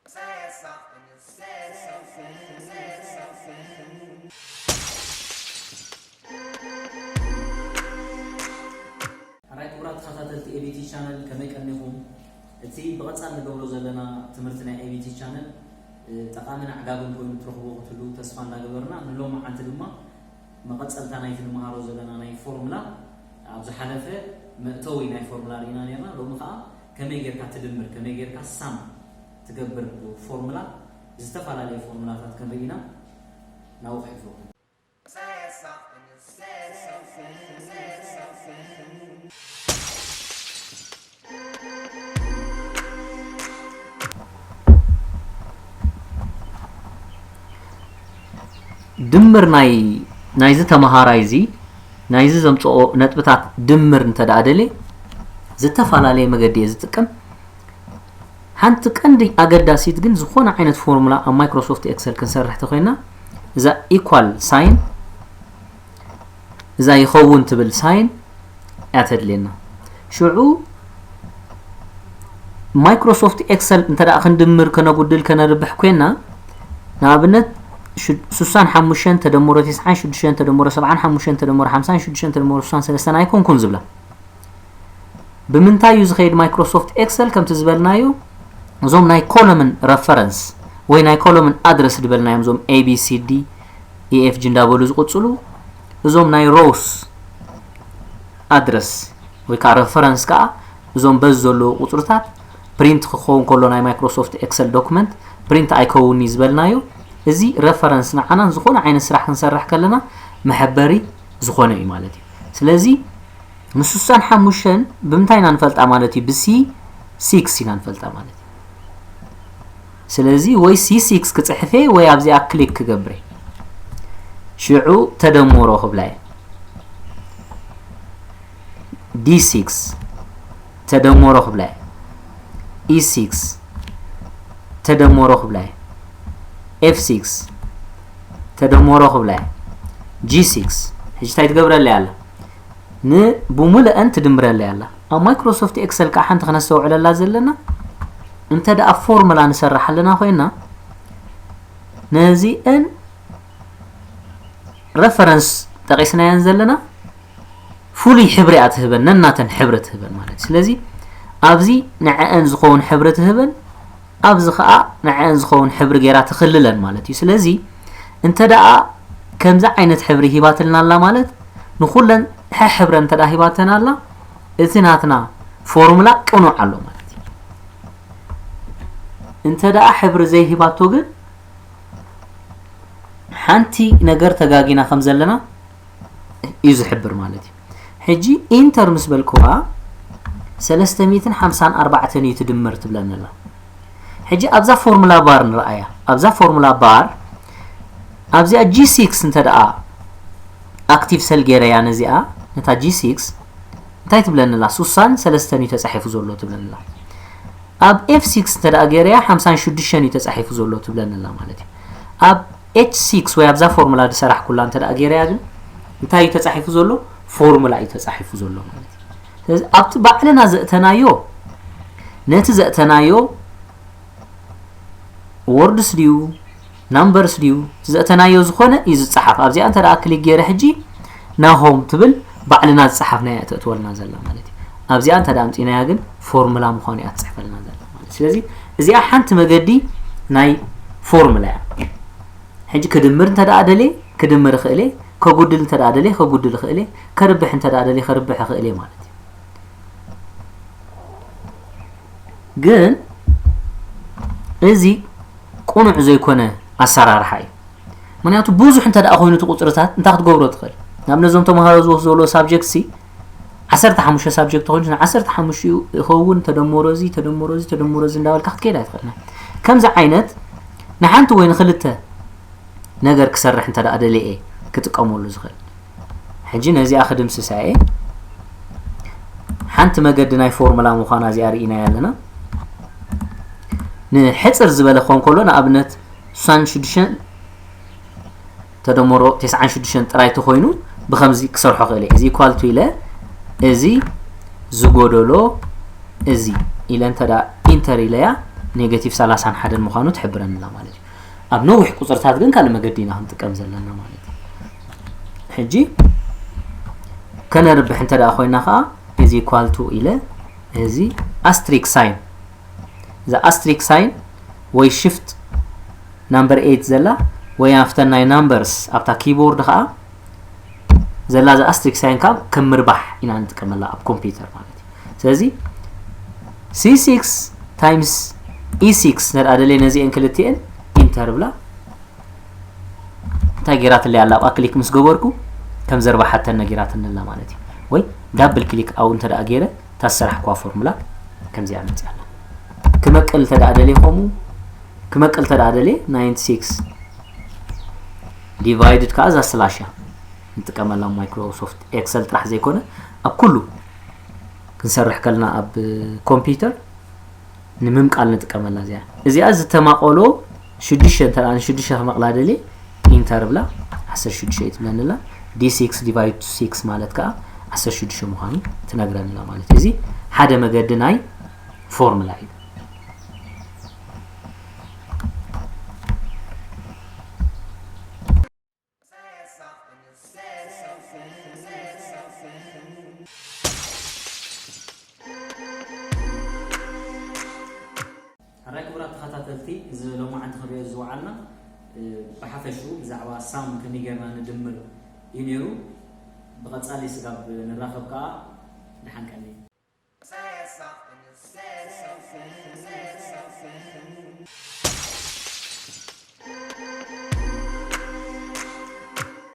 Say something, say something, say something. ሓራይ ክቡራት ተኸታተልቲ ኤቢቲ ቻነል ከመይ ቀኒኹም? እቲ ብቐጻል ንገብሮ ዘለና ትምህርቲ ናይ ኤቢቲ ቻነል ጠቓምን ኣዕጋብን ኮይኑ ትረኽቦ ክትህሉ ተስፋ እንዳገበርና፣ ንሎም መዓልቲ ድማ መቐጸልታ ናይቲ ንመሃሮ ዘለና ናይ ፎርሙላ፣ ኣብ ዝሓለፈ መእተዊ ናይ ፎርሙላ ርኢና ነርና። ሎሚ ኸኣ ከመይ ጌርካ ትድምር፣ ከመይ ጌርካ ሳም ትገብር ብፎርሙላ፣ ዝተፈላለዩ ፎርሙላታት ክንርኢ ኢና። ናብኡ ክሕልፈኩም። ድምር ናይ ናይዚ ተመሃራይ እዚ ናይዚ ዘምጽኦ ነጥብታት ድምር እንተ ደኣ ደልየ ዝተፈላለየ መገዲ እየ ዝጥቀም። ሓንቲ ቀንዲ ኣገዳሲት ግን ዝኾነ ዓይነት ፎርሙላ ኣብ ማይክሮሶፍት ኤክሰል ክንሰርሕ ተኾይና እዛ ኢኳል ሳይን እዛ ይኸውን ትብል ሳይን እያ ተድልየና። ሽዑ ማይክሮሶፍት ኤክሰል እንተ ደኣ ክንድምር ከነጉድል ከነርብሕ ኮይና ንኣብነት ሽድ- ስሳን ሓሙሽተን ተደምሮ ተስዓን ሽዱሽተን ተደምሮ ሰብዓን ሓሙሽተን ተደምሮ ሓምሳን ሽዱሽተን ተደምሮ ስሳን ሰለስተን ኣይኮንኩን ዝብላ። ብምንታይ እዩ ዝኸይድ ማይክሮሶፍት ኤክሰል? ከምቲ ዝበልናዮ እዞም ናይ ኮለምን ረፈረንስ ወይ ናይ ኮለምን ኣድረስ ዝበልናዮም እዞም ኤቢሲዲ ኢኤፍጂ እንዳበሉ ዝቕጽሉ እዞም ናይ ሮውስ ኣድረስ ወይ ከዓ ረፈረንስ ከዓ እዞም በዚ ዘለዉ ቁፅርታት ፕሪንት ክኸውን ከሎ ናይ ማይክሮሶፍት ኤክሰል ዶክመንት ፕሪንት ኣይከውን እዩ ዝበልናዮ። እዚ ረፈረንስ ንዓናን ዝኾነ ዓይነት ስራሕ ክንሰርሕ ከለና መሐበሪ ዝኾነ እዩ ማለት እዩ። ስለዚ ንስሳን ሓሙሽተን ብምንታይ ኢና ንፈልጣ ማለት እዩ? ብሲ ሲክስ ኢና ንፈልጣ ማለት እዩ። ስለዚ ወይ ሲ ሲክስ ክፅሕፌ ወይ ኣብዚኣ ክሊክ ክገብሬ ሽዑ ተደምሮ ክብላ እየ። ዲ ሲክስ ተደምሮ ክብላ እየ። ኢ ሲክስ ተደምሮ ክብላ እየ። ኤፍ ሲክስ ተደምሮ ክብላ እየ። ጂ ሲክስ ሕጂ እንታይ ትገብረለይ ኣላ? ንብሙልአን ትድምረለይ ኣላ። ኣብ ማይክሮሶፍት ኤክሰል ከዓ ሓንቲ ክነስተውዕለላ ዘለና እንተ ደኣ ፎርሙላ ንሰርሕ ኣለና ኮይና ነዚአን ረፈረንስ ጠቂስናየን ዘለና ፍሉይ ሕብሪ እያ ትህበን፣ ነናተን ሕብሪ ትህበን ማለት እዩ። ስለዚ ኣብዚ ንዐአን ዝኸውን ሕብሪ ትህበን፣ ኣብዚ ኸዓ ንዐአን ዝኸውን ሕብሪ ገይራ ትኽልለን ማለት እዩ። ስለዚ እንተ ደኣ ከምዚ ዓይነት ሕብሪ ሂባትልና ኣላ ማለት ንኹለን ሕሕብረ እንተ ደኣ ሂባተን ኣላ እቲ ናትና ፎርሙላ ቅኑዕ ኣሎ ማለት እዩ። እንተ ደኣ ሕብሪ ዘይሂባቶ ግን ሓንቲ ነገር ተጋጊና ከም ዘለና እዩ ዝሕብር ማለት እዩ። ሕጂ ኢንተር ምስ በልክዋ ሰለስተ ሚእትን ሓምሳን ኣርባዕተን እዩ ትድምር ትብለኒ ኣላ። ሕጂ ኣብዛ ፎርሙላ ባር ንረኣያ። ኣብዛ ፎርሙላ ባር ኣብዚኣ ጂ ሲክስ እንተ ደኣ ኣክቲቭ ሰል ገይረያ ነዚኣ ነታ ጂ ሲክስ እንታይ ትብለኒ ኣላ? ስሳን ሰለስተን እዩ ተጻሒፉ ዘሎ ትብለኒ ኣላ። ኣብ ኤፍ ሲክስ እንተ ደኣ ገይረያ ሓምሳን ሽዱሽተን እዩ ተጻሒፉ ዘሎ ትብለኒ ኣላ ማለት እዩ። ኣብ ኤች ሲክስ ወይ ኣብዛ ፎርሙላ ዝሰራሕኩላ እንተ ደኣ ገይረያ ግን እንታይ እዩ ተጻሒፉ ዘሎ? ፎርሙላ እዩ ተጻሒፉ ዘሎ ማለት እዩ። ስለዚ ኣብቲ ባዕልና ዘእተናዮ ነቲ ዘእተናዮ ወርድስ ድዩ ናምበርስ ድዩ እቲ ዘእተናዮ ዝኾነ እዩ ዝጸሓፍ። ኣብዚኣ እንተ ደኣ ክሊክ ገይረ ሕጂ ናሆም ትብል ባዕልና ዝጸሓፍናያ እተእትወልና ዘላ ማለት እዩ። ኣብዚኣ እንተ ደኣ ኣምጺናያ ግን ፎርሙላ ምዃኑ እያ ትጽሕፈልና ዘላ ማለት እዩ። ስለዚ እዚኣ ሓንቲ መገዲ ናይ ፎርሙላ እያ። ሕጂ ክድምር እንተ ደኣ ደልየ ክድምር እኽእል እየ፣ ከጉድል እንተ ደኣ ደልየ ከጉድል እኽእል እየ፣ ከርብሕ እንተ ደኣ ደልየ ከርብሕ እኽእል እየ ማለት እዩ። ግን እዚ ቅኑዕ ዘይኮነ ኣሰራርሓ እዩ። ምክንያቱ ብዙሕ እንተ ደኣ ኮይኑ እቲ ቁፅርታት እንታይ ክትገብሮ ትኽእል? ንኣብነት እዞም ተምሃሮ ዝወስዱ ዘለዎ ሳብጀክት ሲ ዓሰርተ ሓሙሽተ ሳብጀክት ኮይኑ ዓሰርተ ሓሙሽተ ይኸውን ተደመሮ እዚ ተደመሮ እዚ ተደመሮ እዚ እንዳበልካ ክትከይድ ኣይትኽእልና። ከምዚ ዓይነት ንሓንቲ ወይ ንክልተ ነገር ክሰርሕ እንተ ደኣ ደልየ እየ ክጥቀመሉ ዝኽእል። ሕጂ ነዚኣ ክድምስሳ እየ። ሓንቲ መገዲ ናይ ፎርሙላ ምዃና እዚኣ ርኢናያ ኣለና። ንሕፅር ዝበለ ክኾን ከሎ ንኣብነት ስሳን ሽዱሽተን ተደመሮ ተስዓን ሽዱሽተን ጥራይ ተኾይኑ ብኸምዚ ክሰርሖ ክእል እየ። እዚ ኢኳል ቱ ኢለ እዚ ዝጎደሎ እዚ ኢለ እንተ ደኣ ኢንተር ኢለያ ኔጋቲቭ ሰላሳን ሓደን ምዃኑ ትሕብረንላ ማለት እዩ። ኣብ ነዊሕ ቁፅርታት ግን ካልእ መገዲ ኢና ክንጥቀም ዘለና ማለት እዩ። ሕጂ ከነርብሕ እንተ ደኣ ኮይና ከዓ እዚ equal to ኢለ እዚ asterisk sign እዛ asterisk sign ወይ shift number eight ዘላ ወይ ኣብተን ናይ numbers ኣብታ ኪቦርድ ከዓ ዘላ እዛ asterisk sign ካብ ከም ምርባሕ ኢና ንጥቀመላ ኣብ ኮምፒውተር ማለት እዩ። ስለዚ c six times e six ነድኣ ደልየ ነዚአን ክልቲአን ኢንተር ብላ እንታይ ገይራትለይ ኣላ ኣብኣ ክሊክ ምስ ገበርኩ ከም ዘርባሓተን ነጊራትኒ ኣላ ማለት እዩ። ወይ ዳብል ክሊክ ኣብኡ እንተ ደኣ ገይረ እታ ዝሰራሕክዋ ፎርሙላ ከምዚኣ መፅያ ኣላ። ክመቅል እንተ ደኣ ደልየ ከምኡ ክመቅል እንተ ደኣ ደልየ ninety six divided ከዓ እዛ ስላሽ እያ ንጥቀመላ ማይክሮሶፍት ኤክሰል ጥራሕ ዘይኮነ ኣብ ኩሉ ክንሰርሕ ከለና ኣብ ኮምፒውተር ንምምቃል ንጥቀመላ እዚኣ እዚኣ ዝተማቀሎ ሽዱሽተ እንተ ንሽዱሽተ ክመቅላ ደልየ ኢንተር ብላ ዓሰርተ ሽዱሽተ እዩ ትብለኒ ኣላ d six divide to six ማለት ከዓ ዓሰርተ ሽዱሽተ ምዃኑ ትነግረኒ ኣላ ማለት እዩ። እዚ ሓደ መገዲ ናይ ፎርሙላ እዩ። ሕራይ ክቡራት ተኸታተልቲ፣ እዚ ሎማዓንቲ ክንሪኦ ዝወዓልና ብሓፈሽኡ ብዛዕባ ሳም ከመይ ጌርና ንድምር እዩ ነይሩ። ብቐጻሊ ስጋብ ንራኸብ ከዓ ደሓን ቀኒ።